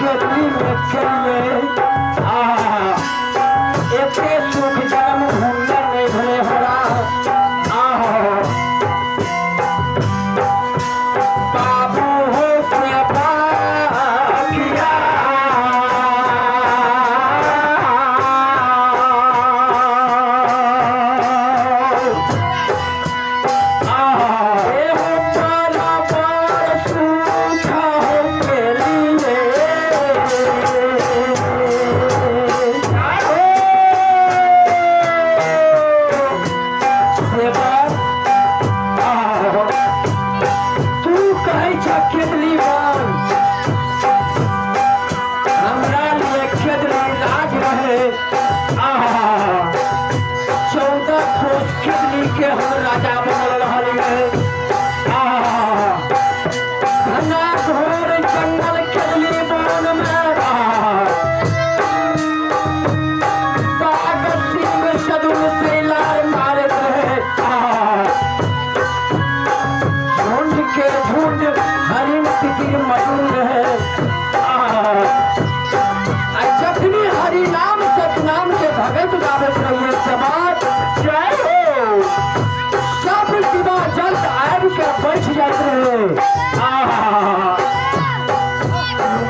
खेतली में खेलिए। आहा, एते सुख जन्म भूमि नहीं भेलै हमरा। आहा, बाबू हो से बाकिया। तू कहै छ केजरीवाल, हमरा लिए केजरी राज रहे। आहा, 14 कोस खेतली के हम राजा बनल रहलियै। आहा, घना घोर जंगल खेतली वन में। आहा, बाघ सिंह सदुल सैलार मारैत रहे। आहा, झुंड के झुंड हरिण तितिर मटुन रहे। आहा, आ जखनी हरि नाम सतनाम के भगत गाबैत रहिए समाज, जय हो, सब जीवा जल्द आबि के बैठ जाइत रहे। आहा,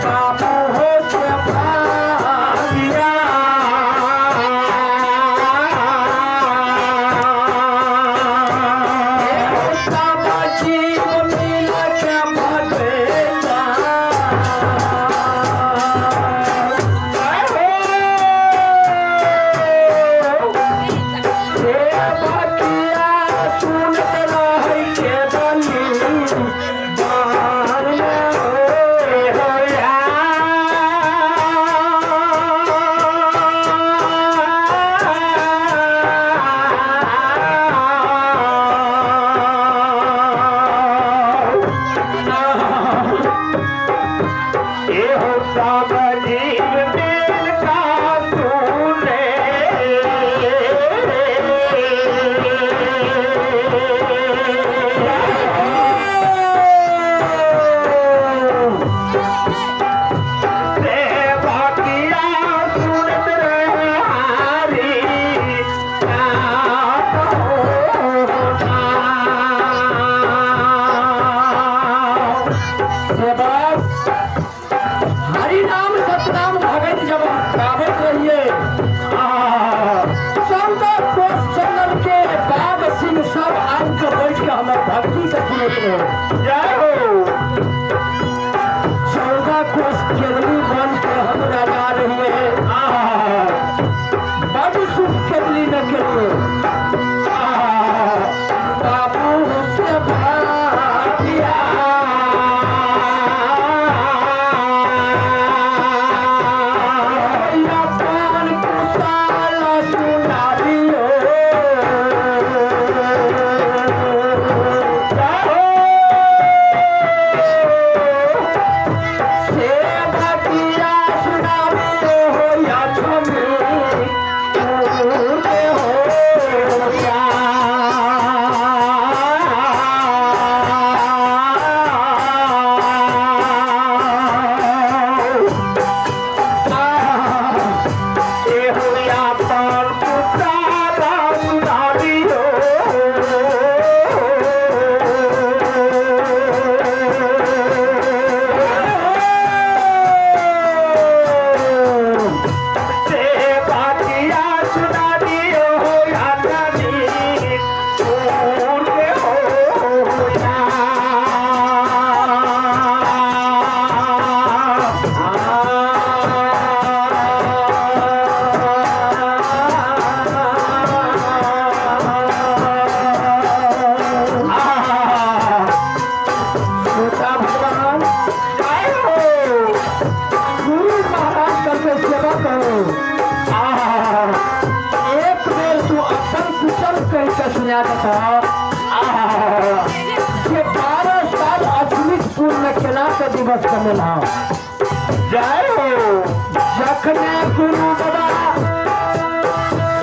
बाबू हो से भागिया। सब जीव मिल के भगता। से बकिया सुनत रहै के बली बान में होया। एहो सब जीव मिल का सुने। से बाकिया सुनत रहे हरि नाम। से बात हरि नाम सतनाम भगत जब गाबैत रहिए, 14 कोस जंगल के बाघ सिंह सब आबि के बैठ के हमर भक्ति के सुनैत रहे। जय हो। 14 कोस केदली बन के हम राजा रहिए। आहा, बड सुख केदली न केलिए। आहा, बाबू से भागिया। अपन कुशल सुनाबियो। से बतिया सुनाबियो हो या छमी पूरे हो। एहो अपन कुशल सुनाबियो। से बातिया सुना दियो या धनी पूर्ण हो। छोटा भगवान, जय हो। गुरु महाराज करके सेवा करो। आहा, एक बेर तू अपन कुशल कह के सुना देता। आहा, जे 12 साल अश्मितपुर में केना के दिवस कमेला। जय हो। जखने गुरु बाबा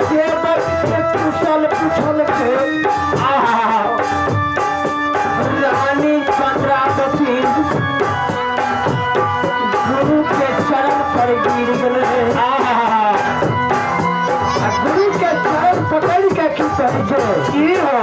सेवक के कुशल पूछल के, आहा, रानी चंद्रावती गुरु के कहै छै की हो?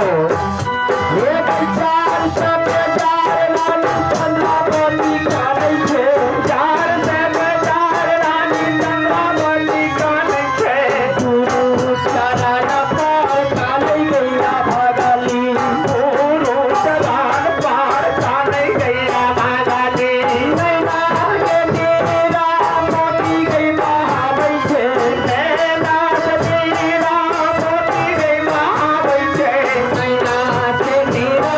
हे चार सब चार रानी चंद्रावती कानै छै। चार सब चार रानी चंद्रावती कानै छै। गुरु चरण पर कानै गैया भगली। गुरु चरण पर कानै गैया भागली। नैना के नीरा मोती गई बहाबै छै। नैना के नीरा मोती गई बहाबै छै। नैना के नीरा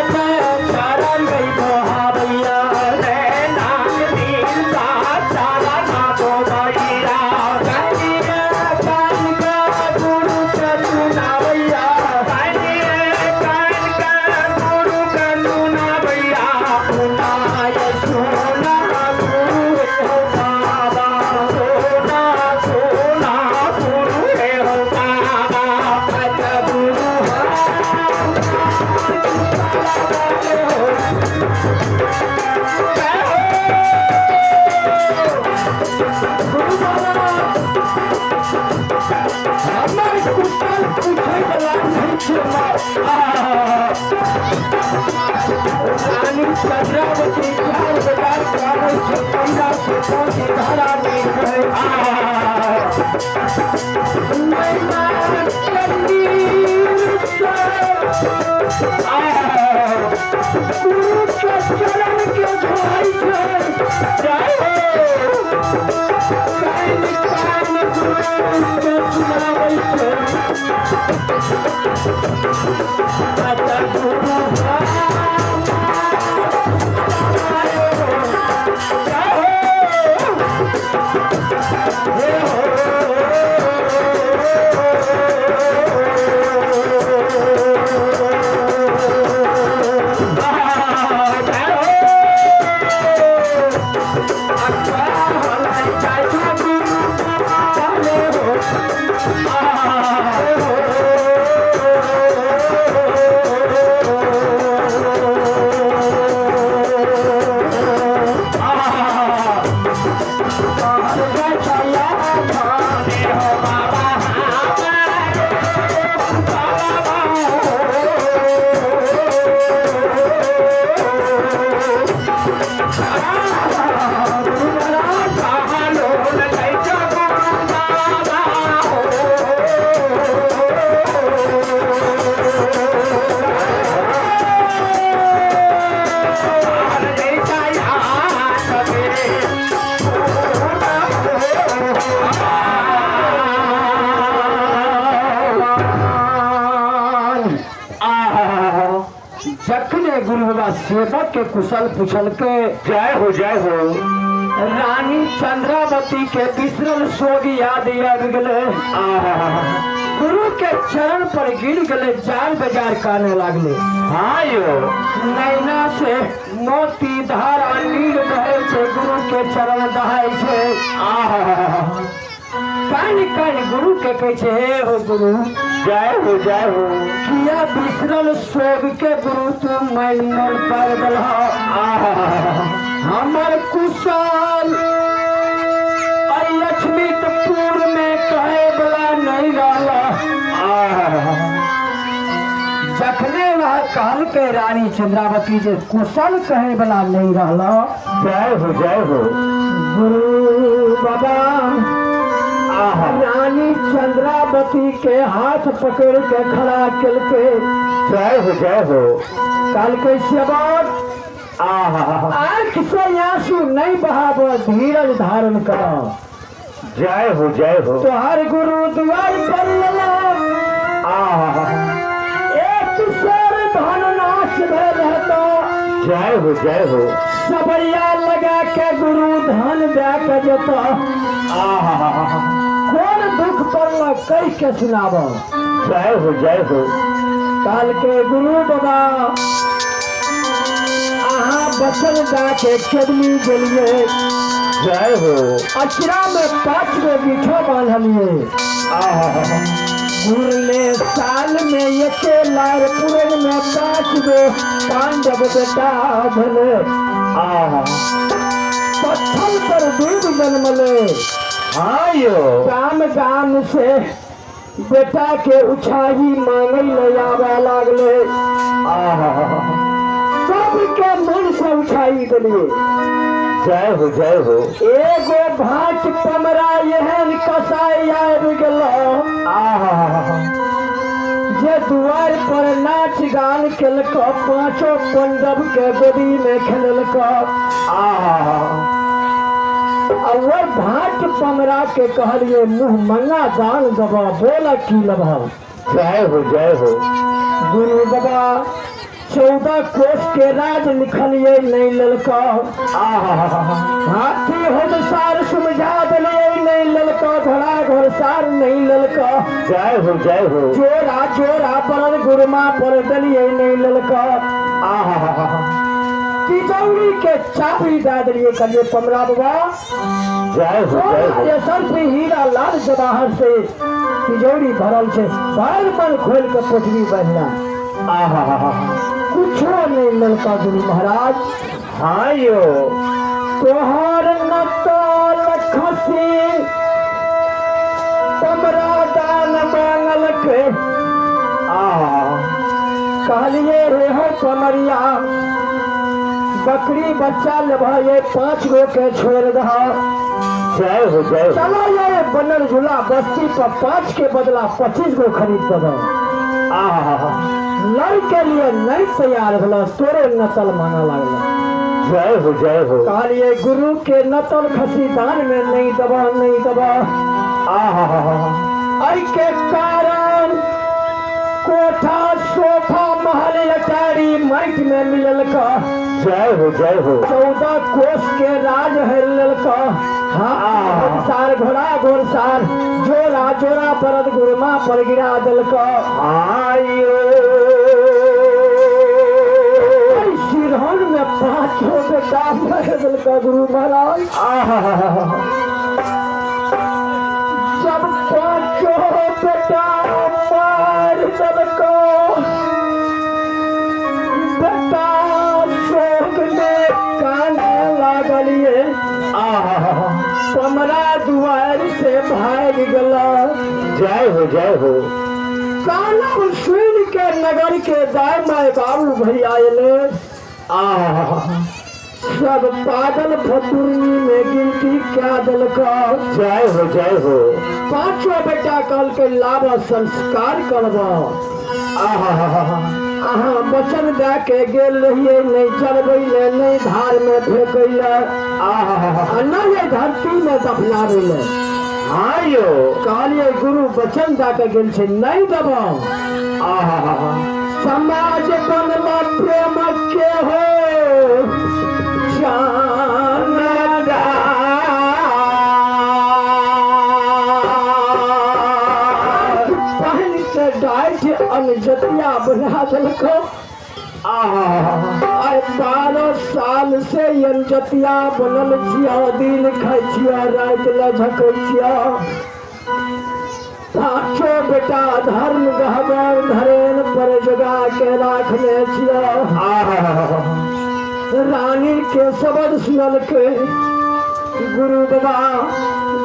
चरण गई बहाबैया। नैना के नीरा चरण बोबैया। कानिया कान का गुरु के सुनावैया। कानिए कान का गुरु के सुनावैया। सुनाय सुना गुरु हो बाबा। सोना सोना गुरु रे हो बाबा। अच्छा गुरु गुरु बाबा हमर कुशल पूछै बला नहीं छै। रानी चंद्रावती चार हजार कानै छै, पंडा से पहुँची धारा नहीं है। मैना चंदीर से गुरु के चरण के धोइ छै। जय हो। कान कान गुरु के सुनाबै छै। अच्छा गुरु जय हो। जखने गुरु बाबा सेवक के कुशल पूछल के जय हो जय हो। रानी चंद्रावती के बिसरल सोग याद आबि गेलै। गुरु के चरण पर गिर गेलै, जार बेजार काने लागले। हाँ यो। नैना से मोती धारा नीर बहै छै, गुरु के चरण दहाय छै। कान कान गुरु के कहै छै, हे हो गुरु, जय हो जय हो। किया बिसरल सोग के गुरु तू मैन मोल कर देलह। हमर कुशल लक्ष्मीपुर में कहे वाला नहीं रहला। जखने वह कहलकै रानी चंद्रावती जे कुशल कहे वाला नहीं रहला। जय हो जय हो। गुरु बाबा रानी चंद्रावती के हाथ पकड़ के खड़ा केलकै। जय हो जय हो। कहलकै सेवक, आंख से आंसू नहीं बहाब, धीरज धारण करो। जय हो जय हो। तोहर गुरु द्वार पर लला एक सर धन नाश भेल रहता। जय हो जय हो। सबरिया लगा के गुरु धन दे के जेता। कौन दुख पड़ल कह के सुनाब। जय हो जय हो। काल के गुरु बाबा अहाँ बचन दे के केदनी गेलिए। जय हो। अचरा में 5 गो बिठो बांधलिए। गुरले साल में एके लार पुरन में 5 गो पांडव बेटा भेले। पत्थर पर दूध जन्मले। हाँ यो। गाम गाम से बेटा के उछाही मांगै ले आबे लागले। आहा। सबके मन से उछाही देलिए। जय हो, जय हो। एगो भाट कमरा एहन कसाई आबि गेल आहा। जे दुआर पर नाच गान केलक, पांचों पंडव के गोदी में खेललक। आहा। आ ओहि भाट पमरा के कहलिए मुँह मंगा दान दबा, बोला की लबा। जय हो, जय हो। गुरु बाबा 14 कोस के राज लिखलिए नहीं ललक। आहा। हाथी होदसार समझा दिलिए नहीं ललक, घोड़ा घोड़सार नहीं ललक। जय हो, जय हो। जोरा जोरा पर गुरमा पर दिलिए नहीं ललक। आहा। तिजौरी के चाबी दे दिलिए, कहलिए पमरा बाबा जय हो, जय हो। ये सर्फी हीरा लाल जवाहर से तिजौरी भरल छे, भर मन खोल के पोटरी बहना। आहा। कुछो नहीं ललका गुरु महाराज। हाँ यो। तोहर नतल खसी कमरा दान मांगल के। आहा। कहलिए रे हो कमरिया, बकरी बच्चा लेबह ये 5 गो के छोड़ दह। जय हो, जय हो। चलो ये बनर झूला बस्ती पर 5 के बदला 25 गो खरीद दब। आहा। लड़ के लिए नहीं तैयार भेल, तोरे नतल मांगा लागल। जय हो, जय हो। कहलिए गुरु के नतल खसी दान में नहीं दबा, नहीं दबा। आहा। एहि के कारण कोठा सोफा महल अटारी माटि में मिललक। जय हो, जय हो। 14 कोस के राज हेर लेलक। हाँ सार घोड़ा घोड़सार जोरा जोरा परद गुरमा पर गिरा देलक। आयो। सिरहन में 5 बेटा मर देलक गुरु महाराज। आहा। जब 5 बेटा मार देलक, बेटा शोक में काने लागलिए। आहा। कमरा दुआर से भाग गला। जय हो, जय हो। कानब सुन के नगर के दाय माय बाबू भैया अयले। आहा। सब पागल फतुरनी में गिनती क्या देलक। जय हो, जय हो। 5 बेटा कल के लाभ संस्कार करब। आहा। अहाँ वचन दे के गेल रहिए, नहीं जरबै ले, नहीं धार में फेंकै ले, आहा। नहीं धरती में दफनाबै ले। हाँ यो। कहलिए गुरु वचन दे के गेल छै, नहीं देब। आहा। समाज बनल प्रेम के हो जान। पहन के डाइट अनजतिया बना देलक। आहा। आइ 12 साल से अनजतिया बनल छिया, दिन खाइ छिया, राति ल झकै छिया। 5 बेटा धर्म गहबर धरेन पर जगा के राखने छिया। आहा। रानी के शब्द सुनलके गुरु बाबा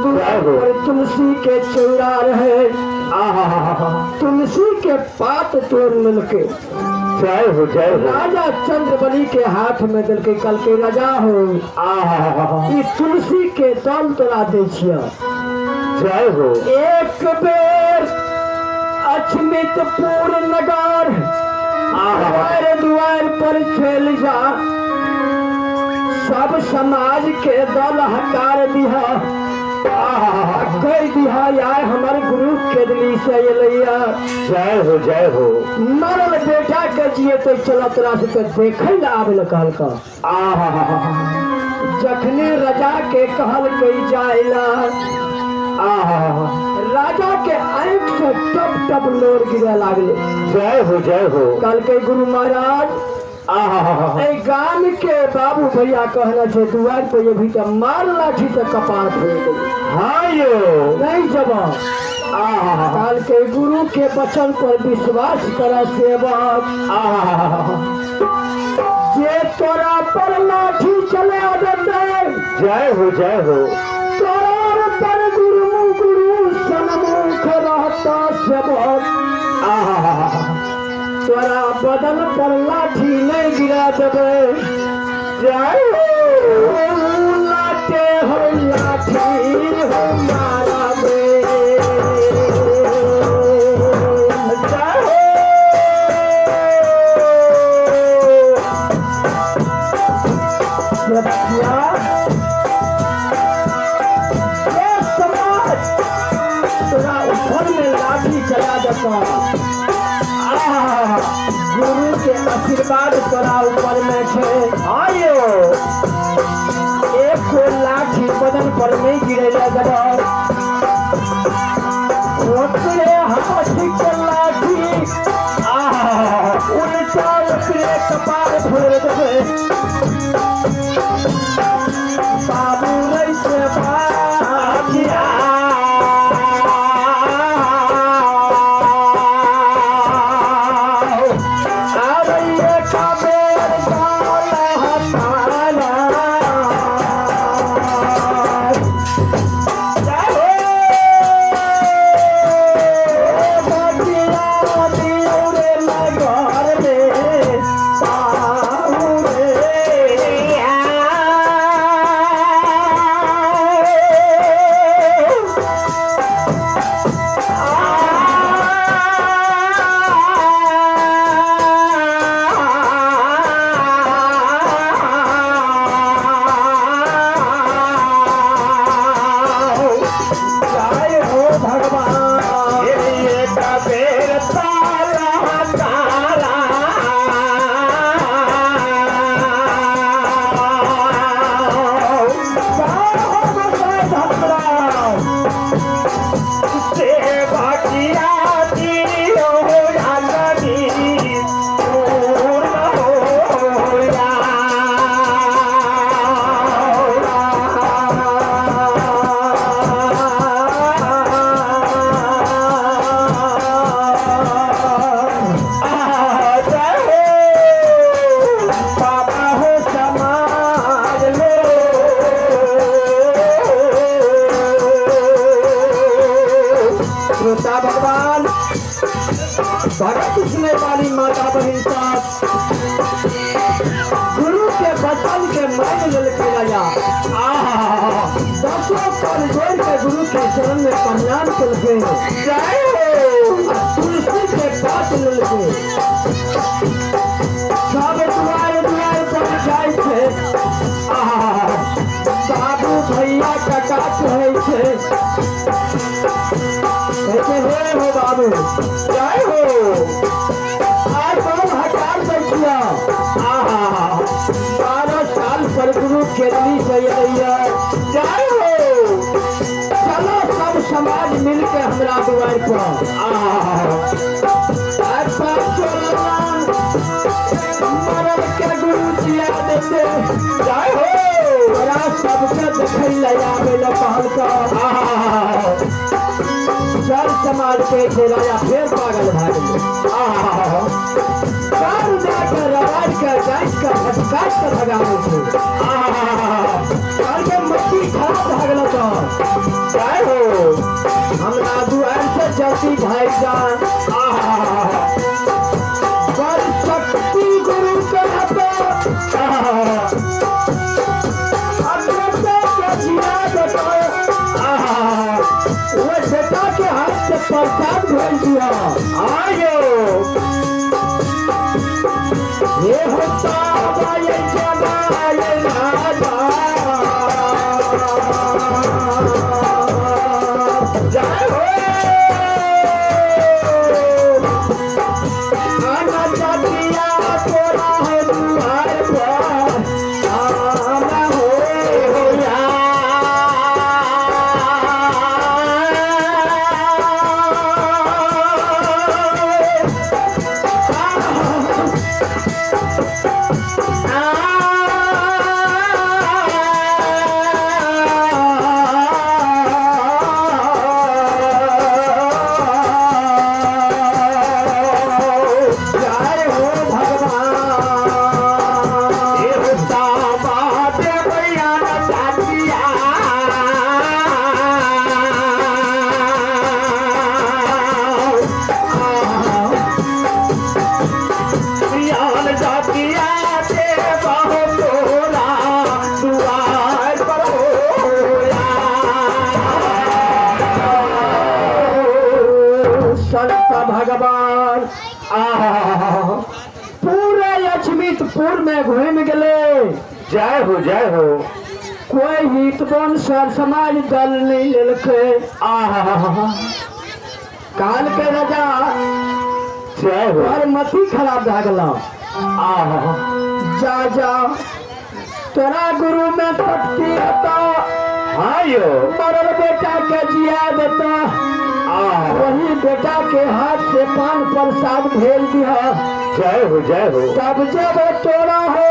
जय हो। पर तुलसी के चौरा रहे। आहा। तुलसी के पात तोड़ लेलके। जय हो, जय हो। राजा चंद्रबली के हाथ में देलके, कल के राजा हो आहा। ई तुलसी के दल तोरा दै छिया। जय हो। एक बेर अछमितपुर नगर आहा। दुआर दुआर पर चल जा, सब समाज के दल हकार दिहा। आहा। कह दिहा यार हमारे गुरु के दिली से अयलैया। जय हो, जय हो। मरल बेटा के जिए तो चलत रास के देखे ला आबे कहलका। आहा। जखने राजा के कहल कई जाइला, आहा। राजा के आंख से टप टप लोर गिरे लागले। जय हो, जय हो। कहल के गुरु महाराज आहा। ए गाम के बाबू भैया कहना छे दुआर पर ये भी तो मार लाठी से कपार फोड़ दे। हाँ यो। नहीं जब आहा। कहल के गुरु के वचन पर विश्वास कर सेवक। आहा। जे तोरा पर लाठी चला देते। जय हो, जय हो। तोरा पर गुरु गुरु सन्मुख रहत। देता सेवक। आहा। तोरा बदन पर लाठी नहीं गिरा देबै। जय हो। लाटे हो लाठी हो मारबै। जय हो। बचिया ए समाज, तोरा ऊपर में लाठी चला देता। आहा। गुरु के आशीर्वाद तोरा ऊपर में छै। आयो। एक को लाठी बदन पर नहीं गिरे देबो। ओकरे हाथ के लाठी आहा। उल्टा ओकरे कपार फोड़ देबै। बाबू रै से बाजिया। आरैये काबेर गाला हताला। जय हो। बचिया दियौ रे नगर में पाऊ रे। जय हो भगवान। जय हो गोसाई धर्मराव। बाबा हो समाज लो। श्रोता भगवान, भगत सुने वाली माता बहिन साहब, गुरु के वचन के मान लेलकै राजा। दसों कर जोड़ के गुरु के चरण में प्रणाम केलकै आ तुलसी के पात लेलकै। सब दुआर दुआर पर जाइ छै। बाबू भैया काका कहै छै, कहै छै हे हो बाबू, जय हो। आइ कौन हकार दै छियै? 12 साल पर गुरु खेतली से एलैया। जय हो। चलो सब समाज मिलके हमरा दुआर पर। आइ पाँचो लल्ला मरल के गुरु जिया देते। जय हो। तोरा सबके देखै लए आबै लए कहलकौ। सर समाज के छै राजा फेर पागल भए गेलै। कान दए के रबाड़ के जाँच के फटकाट के भगाबै छै। कहलकै मट्टी खराब भए गेलौ तऽ जय हो। हमरा दुआर से जल्दी भागि जा। बड़ शक्ति गुरु के हतो। अपने के जिया देतो। वो बेटा के हाथ से प्रसाद भेज दिया। आयो। ये होता ये जमाए राजा। जय हो। आना जातिया तोरा हो दुआर पर आना हो या। आ। भगवान। आहा। पूरे लक्ष्मीपुर में घूम गए। जय हो, जय हो। कोई हितबन सर समाज दल नहीं लेलके। आहा। काल के राजा जय हो। और मती खराब भए गेल। आहा। जा जा, तोरा गुरु में शक्ति हेतौ। हाँ यो। मरल बेटा के जिया देता। आहा। वही बेटा के हाथ से पान प्रसाद भेज दिया। जय हो, जय हो। तब जब तोरा हो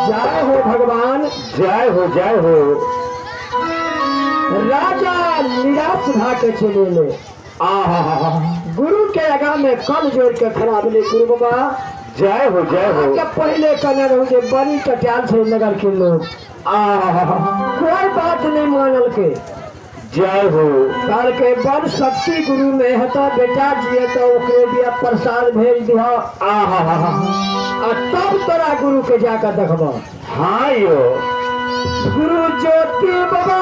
जय हो भगवान। जय हो, जय हो। राजा निराश भा के चले ले। आहा। गुरु के आगा में कल जोड़ के खड़ा भेलै। गुरु बाबा, जय हो, जय हो। के पहले कहने रहू जे बड़ी चटियाल छै नगर के लोग। आहा। कोई बात नहीं मानल के। जय हो। कहल के बड़ शक्ति गुरु में हेतौ, बेटा जिए तो ओकरे दिया प्रसाद भेज दिह। आहा। आ तब तोरा गुरु के जाकर देखब। हाँ यो। गुरु ज्योति बाबा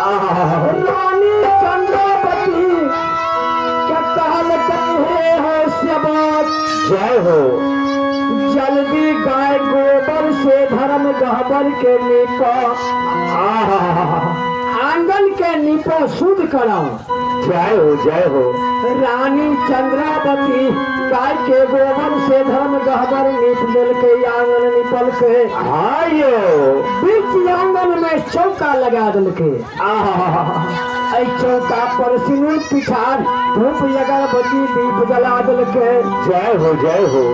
आहा। रानी चंद्रावती के कहल कहे हो सेवक। जय हो। जल्दी गाय गोबर से धर्म गहबर के नीप। आहा। आंगन के नीपो शुद्ध कराओ। जय हो, जय हो। रानी चंद्रावती गाय के गोबर से धर्म गहबर नीप देलके, आंगन निपल के। हाँ यो। बीच आंगन में चौका लगा देलके। आहा। एहि चौका पर सिनूर पिठार धूप अगरबत्ती दीप जला देलके। जय हो, जय हो।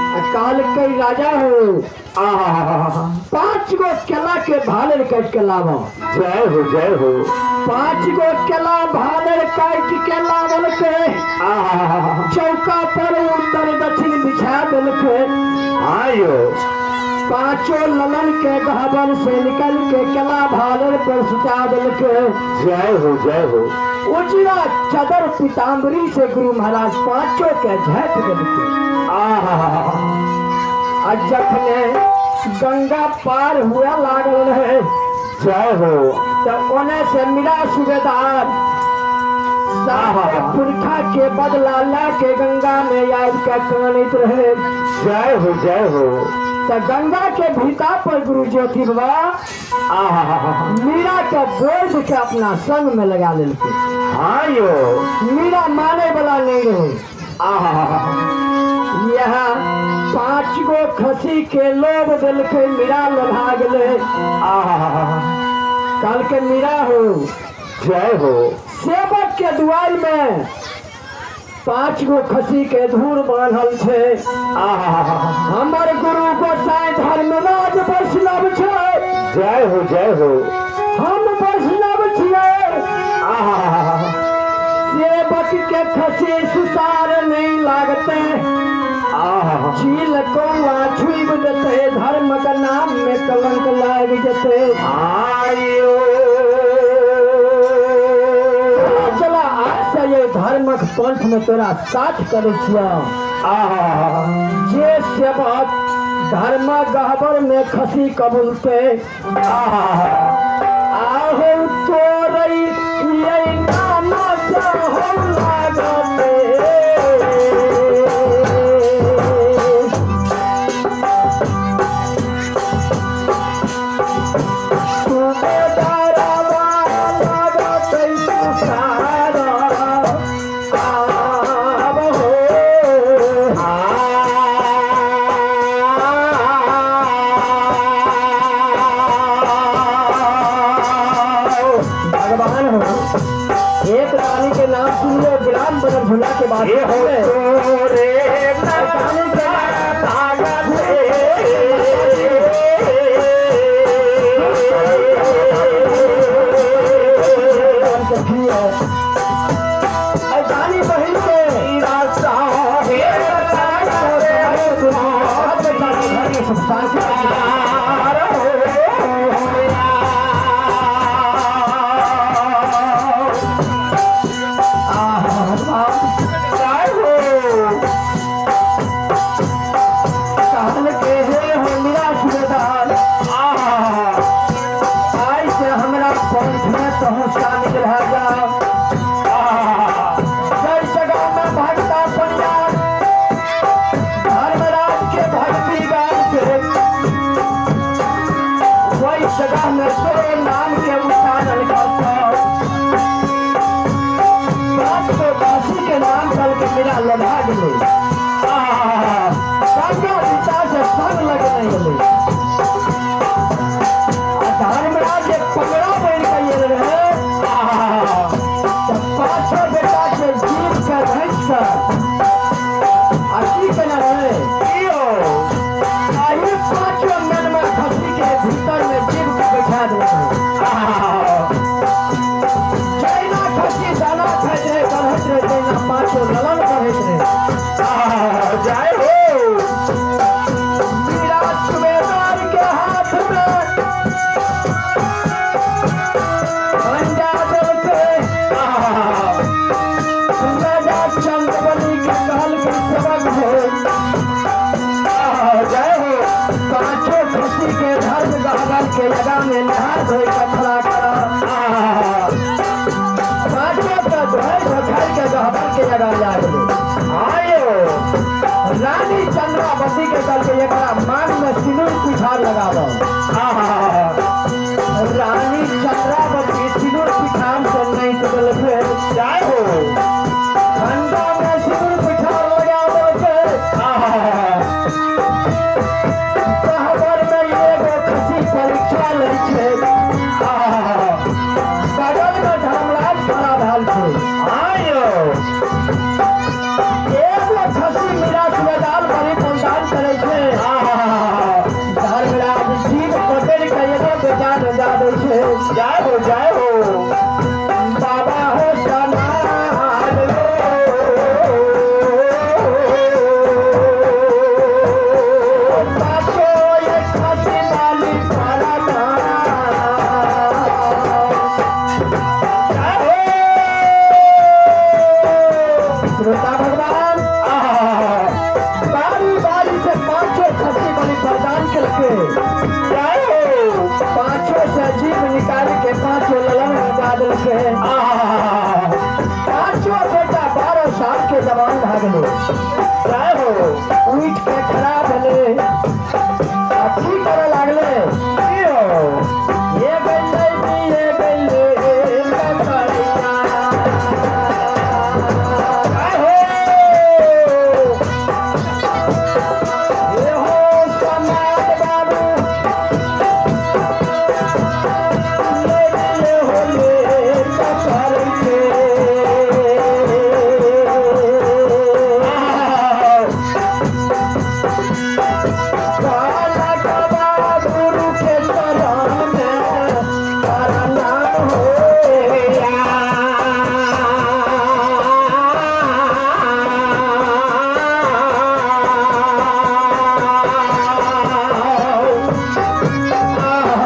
आ कहलकै राजा हो, आहा। 5 गो केला के भालर काटि के लाबो। जय हो, जय हो। 5 गो केला भालर काटि के लावलकै। आहा। चौका पर उत्तर दक्षिण बिछा देलकै। हाँ यो। पांचों ललन के गहबर से निकल के केला भालर पर सुता देलकै। जय हो, जय हो। उजला चादर पीताम्बरी से गुरु महाराज पांचों के झाँप देलकै। आहा। आ जखने गंगा पार हुआ लागल रहे, जय हो। तो ओने से मीरा सूबेदार सारे पुरखा के बदला ला के गंगा में आबि के कानैत रहे। जय हो, जय हो। तो गंगा के भीता पर गुरु ज्योति बाबा आहा। मीरा के बोझ के अपना संग में लगा लेलकै। हाँ यो। मीरा माने वाला नहीं रहे। आहा। यह 5 गो खसी के लोभ देलकै, मीरा लोभा गेलै। आहा। कल के मीरा हो। जय हो। सेवक के दुआर में 5 गो खसी के धूर बांधल छै। आहा। हमर गुरु गोसाई धर्मराज वैष्णव छै। जय हो, जय हो। हम वैष्णव छियै। आहा। सेवक के खसी सुसार नहीं लागते। आहा। चील कौआ छुबि देते, धर्म के नाम में कलंक लागि जेतै। आयो। चला आज से ये धर्मक पंथ में तोरा साथ करै छियौ। आहा। जे सेवक धर्म गहबर में खसी कबूलते। आहा। आहो तोरै ये नाम हो लागते। भगवान हो, एक रानी के नाम सुन लो, ग्राम बदल झूला के बाद ये हो तोरे रानी बहन के के लगा में नहा धोई के खड़ा करा। पांचों के धोई धोखाई के गहबर के लगा जा गेलै। आयो। रानी चंद्रावती के कहलकै एकरा मांग में सिंदूर पिठार लगाबऽ। रानी चंद्रावती सिंदूर पिठार से नहीं देलकै। जय हो। ठंडा में सिंदूर पिठार लगा देलकै। गहबर में एगो खसी परीक्षा लै छै। बगल में धर्मराज खड़ा भेल छै। आयो। एगो खसी मिला सुबेदार बलि बलिदान करै छै। धर्मराज जीव पकड़ि के एगो बेटा दऽ दै छै। जय हो, जय हो। बाबा हो समाज पाछो एक खसी बलि परदान। जय हो। श्रोता भगवान, बारी बारी से पांचों खसी बलि प्रदान केलकै। जय हो। पांचों से जीव निकाल के पांचों ललन में दऽ देलकै। पांचों बेटा 12 साल के जवान भए गेलै। जय हो। उठि के खड़ा